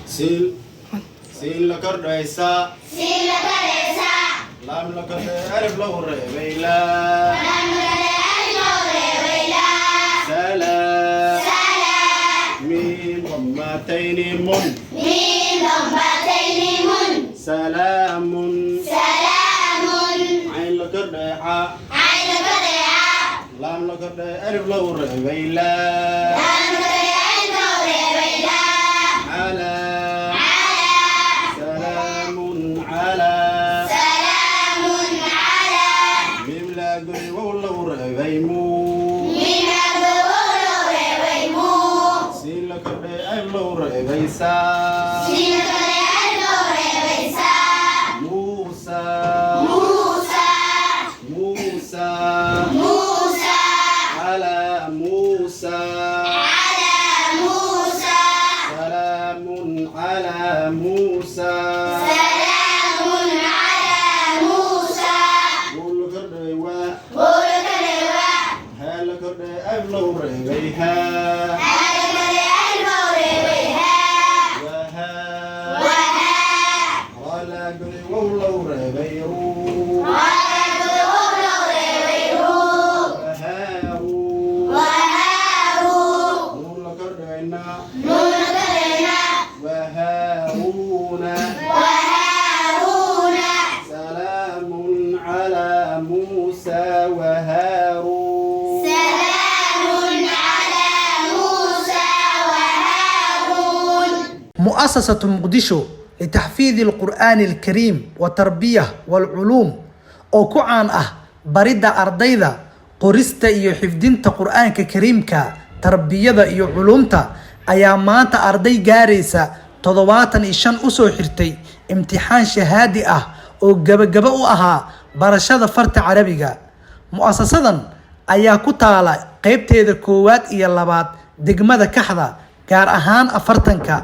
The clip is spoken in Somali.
Siin, siin la kordhay saa. Laam la kordhay alif lagu reebay laa. Salaa. Miim dammatayni mun. Salaamun. Cayn la kordhay caa. Laam la kordhay alif lagu reebay laa. Calaa. Salaamun calaa. Miim la goy wow lagu reebay muu. Siin la kordhay alif lagu reebay saa. Muusa. Muusa. Calaa Muusa. Salaamun calaa Muusa. Wow la kordhay waa. Haa la kordhay alif lagu reebay haa. Wahaa. Raa la goday wow lagu reebay ruu. Wahaaruu. Nuun la kordhay na. Wahaaruuna. Salaamun calaa Muusa wahaaruun. مؤسسة مقدشو لتحفيظ القرآن الكريم والتربية والعلوم oo ku caan ah baridda ardayda qorista iyo xifdinta Qur'aanka Kariimka, tarbiyada iyo culuumta, ayaa maanta arday gaaraysa 75 usoo xirtay imtixaan shahaadi ah oo gabagaba u ahaa barashada farta Carabiga. Mu'asasadan ayaa ku taala qeybteeda koowaad iyo labaad degmada Kaxda, gaar ahaan 40-ka.